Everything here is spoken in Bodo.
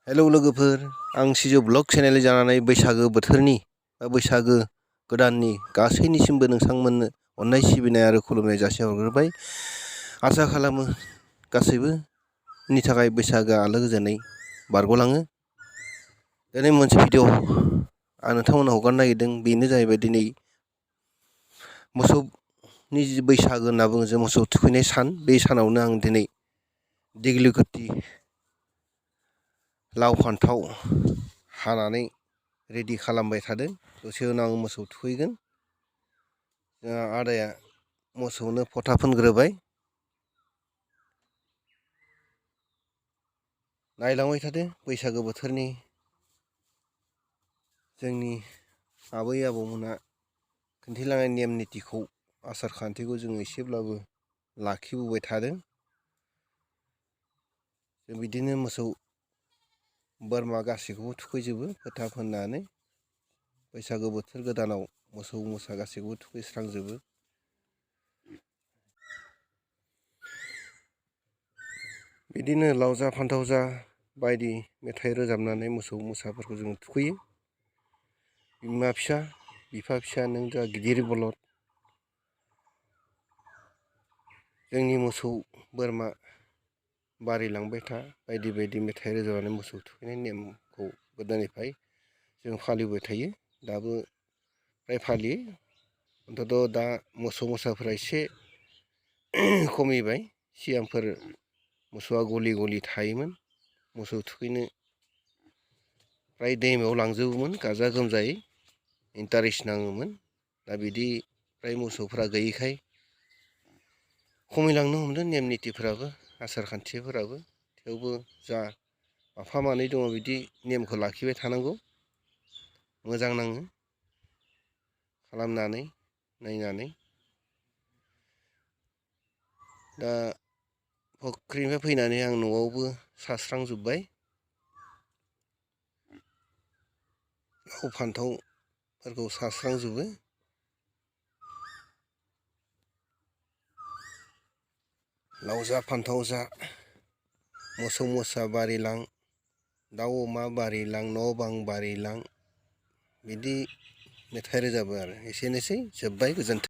हेलौ लोगोफोर, आं सिजौ ब्लग चेनेल जानानै बैसागो बोथोरनि बा बैसागो गोदाननि गासैनिसिमबो नोंथांमोननो अननाय सिबिनाय आरो खुलुमनाय जासिहरग्रोबाय। आसा खालामो गासैबोनि थाखाय बैसागोआ आलो गोजोनै बारग'लाङो। दिनै मोनसे भिडिअ आं नोंथांमोननो हगारनो नागिरदों, बेनो जाहैबाय दिनै मोसौनि जि बैसागो होनना बुङो, जों मोसौ थुखैनाय सान। बे सानावनो आं दिनै दिग्लिलिथि लाव फान्थाव हानानै रेडि खालामबाय थादों। दसे उनाव आं मोसौ थुखैगोन। जोंहा आदाया मोसौनो फथा फोनग्रोबाय। नायलांबाय थादो बैसागो बोथोरनि जोंनि आबै आबौमोनहा खोन्थिलांनाय नेम निथिखौ, आसार खान्थिखौ जों एसेब्लाबो लाखिबोबाय थादों। जों बिदिनो मोसौ बोरमा गासैखौबो थुखैजोबो फोथा फोननानै। बैसागो बोथोर गोदानाव मोसौ मोसा गासैखौबो थुखैस्रांजोबो। बिदिनो लाव जा फान्थाव जा बायदि मेथाइ रोजाबनानै मोसौ मोसाफोरखौ जों थुखैयो। बिमा फिसा बिफा फिसा नों जा गिदिर बलद, जोंनि मोसौ बोरमा बारिलांबाय था बायदि बायदि मेथाइ रोजाबनानै मोसौ थुखैनाय नेमखौ गोदोनिफ्राय जों फालिबाय थायो। दाबो फ्राय फालियो। अन्तत' दा मोसौ मोसाफोरा एसे खमिबाय। सिगांफोर मोसौआ गलि गलि थायोमोन। मोसौ थुखैनो फ्राय दैमायाव लांजोबोमोन, गाजा गोमजायै इन्टारेस्ट नाङोमोन। दा बिदि फ्राय मोसौफ्रा गैयिखाय खमिलांनो हमदों नेम निथिफोराबो, आसार खान्थिफोराबो। थेवबो जा माफा मानै दङ बिदि नेमखौ लाखिबाय थानांगौ। मोजां नाङो खालामनानै नायनानै। दा फुख्रिनिफ्राय फैनानै आं न'आवबो सारस्रांजोब्बाय। लाव फान्थावफोरखौ सारस्रांजोबो। लाव जा फान्थाव जा मोसौ मोसा बारिलां, दाउ अमा बारिलां, न' बां बारिलां, बिदि मेथाइ रोजाबो आरो। एसेनोसै, जोब्बाय, गोजोन्थों।